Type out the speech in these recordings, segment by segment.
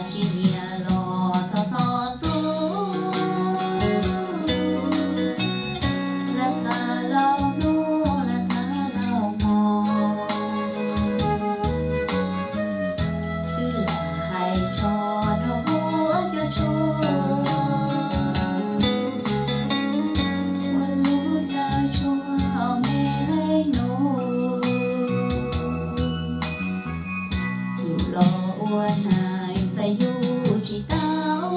Tsis nyiam los thov txhob txuj, lawv tham lauj hnub lawv tham lauj hmo, twb lam hais tso rau huab cua tshua, ua lub caij tshuab me leej nus. Yus los ua neeg txawm yus tsis tau,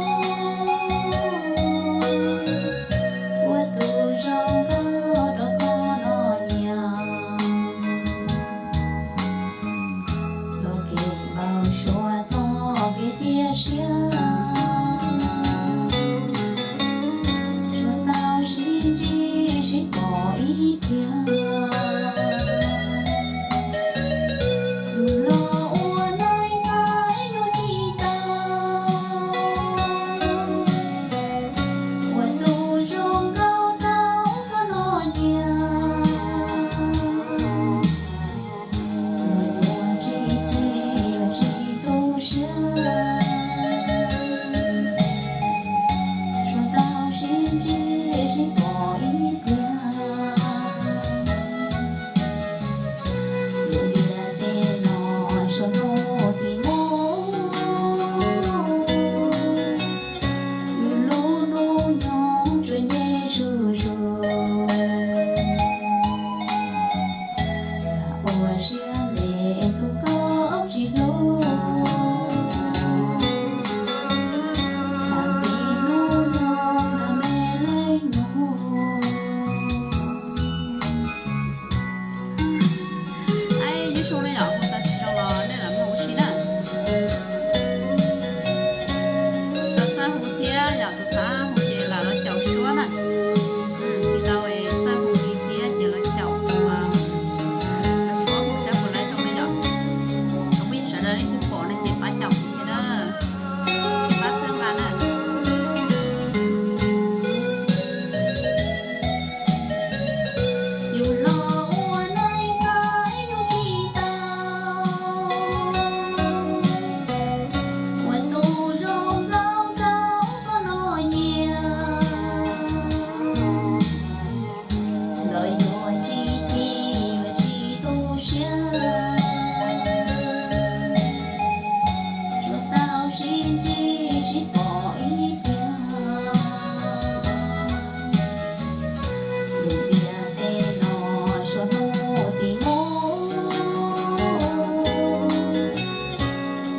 ua tus zoo nkauj rau koj noj nyiaj, los kev npau suav txoj kev cia siab, tsuas tau sib ntsib sib pom ib pliag. Yus los ua neeg txawm yus tsis tau, ua tus zoo nkauj rau koj noj nyiaj, los yuav tsis chim yuav tsis tu siab, tsuas tau sib ntsib sib pom ib pliag. Yus tias tej no tsuas hnub tim no, yus lub hnub nyoog tsuas nce zuj zus, ua siab ntev tus koj tsis hlub, tham ntxiv hnub nyoog na me leej nus. Aib, nyob zoo na yom, hu tau tsis zoo los nej lam mloog ua si na. Tau txawj hu thiab yom, tau txawj hu ces lam los xyaum suab na. Tsis tau txawj hu li thiab ces los xyaum, los suab hu saib puas laib zoo na yom. Thaum phooj ywg sawv daws leej twg pom no ces pab caum kuv thiab na, pab txhawb nqa na. Yus los ua neeg txawm yus tsis tau, ua tus zoo nkauj rau koj noj nyiaj, los yuav tsis chim yuav tsis tu siab, tsuas tau sib ntsib sib pom ib pliag. Yus tias tej no tsuas hnub tim no,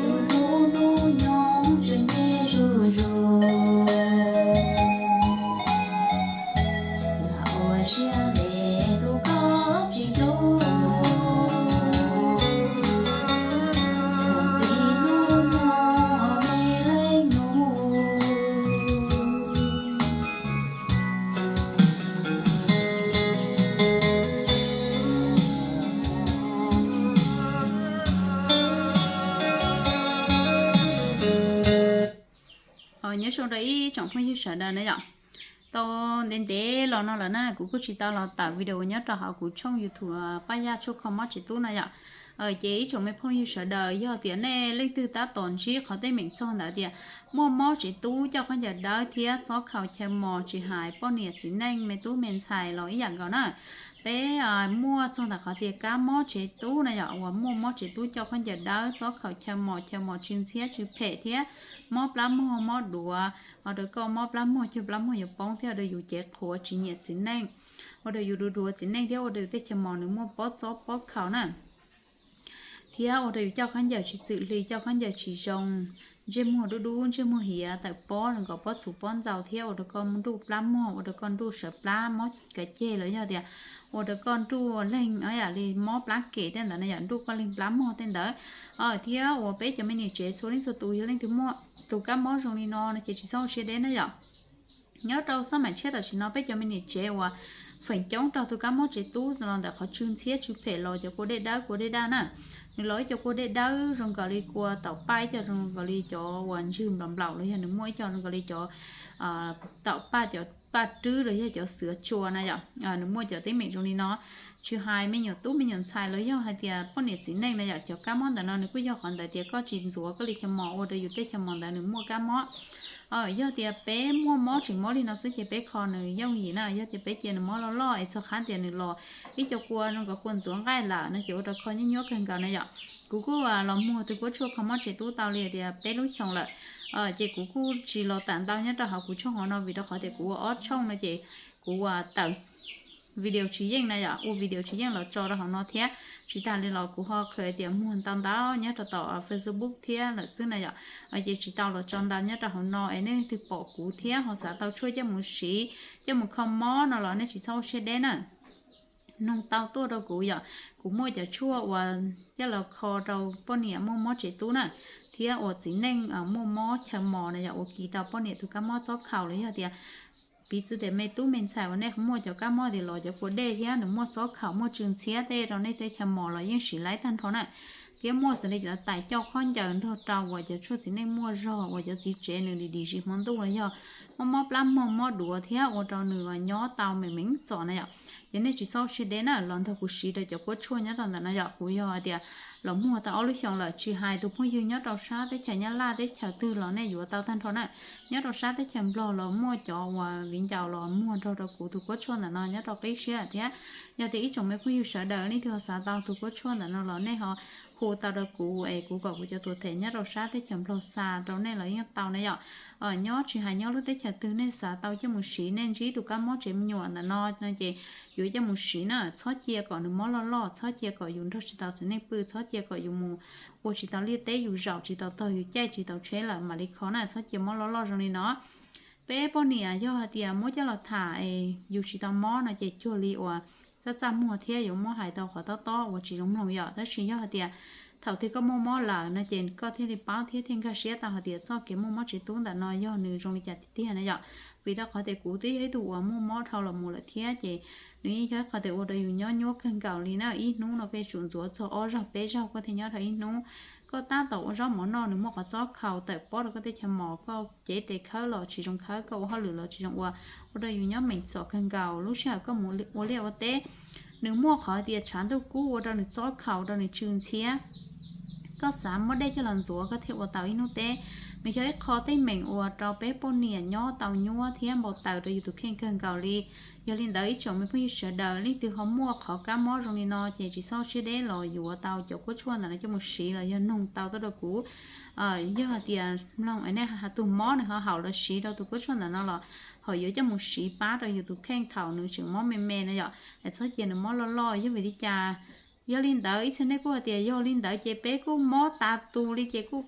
yus lub hnub nyoog tsuas nce zuj zus, ua siab ntev tus koj tsis hlub, ntxiv hnub nyoog me leej nus. Nyob zoo rau ib tsoom phooj ywg sawv daws na yom. Tau ntev ntev los no lawm na kuv kuj tsis tau los tawm video nyob rau hauv kuv tshooj YouTube Paj Yaj Tshuaj Kho Mob Tsev Tub no yom. Ces ib tsoom me phooj ywg sawv daws, yog tias nej leej twg tab tom ntsib qhov teeb meem txog ntawd tias muaj mob tsev tub coj khaub ncaws dawb thiab txob khaus chaw mos tsis hais poj niam txiv neej me tub me ntxhais los ib yam nkaus na. Peb muaj txog ntawm qhov tias kab mob tsev tub na yom, uas muaj mob tsev tub coj khaub ncaws dawb txob khaus chaw mos, chaw mos tsw ntxhiab tsw phem thiab mob plab mog mob duav, ua rau koj mob plab mog cuag plab mog yuav poob thiab ua rau yus cev qhuav tsis nyiam txiv neej, ua rau yus duav duav txiv neej thiab ua rau yus tej chaw mos nws muaj pob txob pob khaus na. Thiab ua rau yus coj khaub ncaws tsis txwm hli, coj khaub ncaws tsis zoo, ntsej muag dub dub, ntsej muag hiav tawm pob zoo nkaus pob txhuv pob ntxaus thiab ua rau koj nruj plab mog, ua rau koj nruj sawv plab mob kav ceg los yog tias ua rau koj nruj leeg yam li mob plab kem tej ntawd na yom, nruj koj leeg plab mog tej ntawd. Thiab uas peb cov me niam tsev txhua leej txhua tus yog leej twg muaj tus kab mob zoo li no no ces tsis txhob ua siab deb na yom. Nyob rau xab maim tshiab tam sim no peb cov me niam tsev uas feem coob raug tus kab mob tsev tub los ntawm qhov tsw ntxhiab tsw phem los cov kua dej dawb kua dej daj na. Nws los ib co kua dej dawb zoo nkaus li kua taum paj, ib co zoo nkaus li cov uas ntswg nplaum nplaum los yog nws muaj ib co zoo nkaus li cov taum paj, cov paj rwb los yog cov xiav tsua na yom. Nws muaj cov teeb meem zoo li no. tsis hais me nyuam tub me nyuam ntxhais los yog hais tias poj niam txiv neej na yom, cov kab mob ntawm no nws kuj yog qhov ntawd tias koj tsis ntxuav koj li chaw mos ua rau yus tej chaw mos ntawd nws muaj kab mob. Yog tias peb muaj mob tsis mob li no xwb ces peb kho nws yooj yim na, yog tias peb cia nws mob loj loj es txog qhov tias nws los ib co kua zoo nkaus kua ntxuav nqaij lawm no ces ua rau kho nyuaj nyuaj kawg nkaus na yom. Kuv kuj los muag tus kuab tshuaj kho mob tsev tub tau li tias peb lub xyoo lawm, ces kuv kuj tsis los tawm ntau nyob rau hauv kuv tshooj hauv no vim rau qhov tias kuv ua ob tshooj no ces kuv ua tawm video tsis yeej na yom, ua video tsis yeej los tso rau hauv no thiab. Tsis tas li los kuv ho qhia tias muag ntau ntau nyob rau tom Facebook thiab lawm xwb na yom. Ces tsis tau los tso ntau nyob rau hauv no es nej leej twg pom kuv thiab ho xav tau tshuaj coj mus siv, coj mus kho mob no los nej tsis txhob ua siab deb na. Nug tau tuaj rau kuv yom, kuv muaj cov tshuaj uas coj los kho rau poj niam muaj mob tsev tub na, thiab uas txiv neej muaj mob chaw mos na yom, uas kis tau poj niam tus kab mob txob khaum los yog tias piv txwv tias me tub me ntxhais uas nej muaj cov kab mob tias los cov kua dej thiab nws muaj txob khaum muaj tsw ntxhiab tej rau nej tej chaw mos los yeej siv laib tag nrho na. Thiab muaj xws li cov tais coj khaub ncaws nrog rau uas cov tshuaj txiv neej muaj zog uas cov txiv tsev nws dim dim zis hmo ntuj los yog mob mob plab mog mob duav thiab ua rau nws nyob tau meem meem txom na yom. Ces nej tsis txhob siab deb na, los nrog kuv siv rau cov kuab tshuaj nyob rau ntawm no yom. Kuv yog hais tias los muag tau ob lub xyoo lawm, tsis hais tus phooj ywg nyob rau sab teb chaws Nyab Laj teb chaws twg los nej yuav tau tag nrho na. Nyob rau sab teb chaws Nplog los muaj cov uas viv ncaus los muag nrog rau kuv tus kuab tshuaj ntawm no nyob rau qib siab thiab. Yog tias ib tsoom me phooj ywg sawv daws leej twg ho xav tau tus kuab tshuaj ntawm no los nej ho hu tau rau kuv es kuv kom kuv cov tuam them nyob rau sab teb chaws Nplog xa rau nej los yeej tau na yom. Nyob tsis hais nyob lub teb chaws twg nej xav tau coj mus siv, nej ntsib tus kab mob tsev me nyuam ntawm no no ces yuav coj mus siv na, txhob cia kom nws mob loj loj, txhob cia kom yus nrog tsis tau txiv neej pw, txhob cia kom yus mus ua tsis tau liaj teb, yus zaum tsis tau tog, yus caij tsis tau tsheb lawm mam li kho na, txhob cia mob loj loj zoo li no. Peb poj niam yog hais tias muab coj los tham es yus tsis tau mob no ces cuag li uas txaj txaj muag thiab yuav muab hais tau qhov tob tob uas tsis zoo mloog yom. Tab sis yog hais tias thaum twg koj muaj mob lawm no ces koj thiaj li paub thiab thiaj nkag siab tau hais tias txoj kev muaj mob tsev tub ntawm no yog nws zoo li cas tiag tiag na yom. Vim rau qhov tias kuv twb yog ib tug uas muaj mob dhau los mus lawm thiab ces nws yeej yog ib qho tias ua rau yus nyob nyuaj kawg nkaus li na. Ib hnub no koj yuav tsum ntxuav txog ob zaug peb zaug koj thiaj nyob dhau ib hnub. Koj tab tom ua zaub mov noj nws muaj qhov txob khaus tawm pob rau koj tej chaw mos, koj cev tes khawb los tsis zoo khawb, koj ua hauj lwm los tsis zoo ua, ua rau yus nyob meem txom kawg nkaus. Lub sij hawm koj mus ua liaj ua teb nws muaj qhov tias tshav ntuj kub ua rau nws txob khaus rau nws tsw ntxhiab. Koj xav muab dej coj los ntxuav koj thiaj ua tau ib hnub teb. Nws yog ib qho teeb meem ua rau peb poj niam nyob tau nyuaj thiab npau taws rau yus tus kheej kawg nkaus li. Yog li ntawd ib tsoom me phooj ywg sawv daws leej twg ho muaj qhov kab mob zoo li no ces tsis txhob siab deb los yuav tau cov kuab tshuaj ntawm no coj mus siv los yog nug tau tuaj rau kuv. Yog hais tias mloog nej tus mob nws ho haum los siv rau tus kuab tshuaj ntawm no los ho yuav coj mus siv pab rau yus tus kheej thaum nws tseem mob me me na yom. Txhob cia nws mob loj loj, yog vim li cas? Yog li ntawd ib txhia nej kuj hais tias yog li ntawd ces peb kuj mob tas tus li ces kuj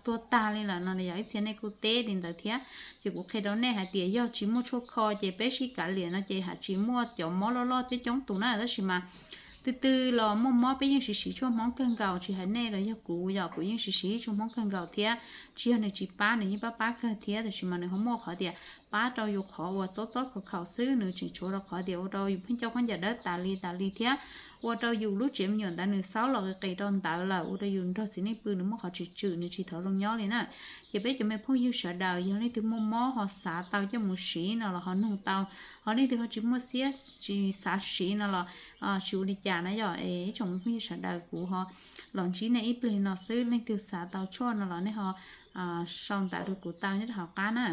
tuag tag li lawm no yog ib txhia nej kuj teb li ntawd thiab. Ces kuv qhia rau nej hais tias yog tsis muaj tshuaj kho ces peb sib kav liam no ces ha tsis muaj cov mob loj loj coob coob tus na. Tab sis mas twg twg los muaj mob peb yeej siv siv tshuaj Hmoob kawg nkaus, tsis hais nej los yog kuv yom, kuv yeej siv siv tshuaj Hmoob kawg nkaus thiab. Tsis yog nws tsis pab, nws yeej pab pab kawg thiab, tab sis mas nws ho muaj qhov tias pab rau yus qhov uas txob txob khaus khaus xwb, nws tseem tshuav rau qhov tias ua rau yus pheej coj khaub ncaws dawb tas li tas li thiab ua rau yus lub tsev me nyuam ntawd nws xaub los qis qis rau ntawd lawm, ua rau yus nrog txiv neej pw nws muaj qhov tswm tswm, nws tsis thov zoo nyob li na. Ces peb cov me phooj ywg sawv daws yog leej twg muaj mob ho xav tau coj mus siv no los ho nug tau, ho leej twg ho tsis muaj siab tsis xav siv no los tsis ua li cas na yom. Es ib tsoom me phooj ywg sawv daws kuv ho los ntsib nej ib pliag no xwb, leej twg xav tau tshuaj no los nej ho sau ntawv rau kuv tau nyob rau hauv qab na.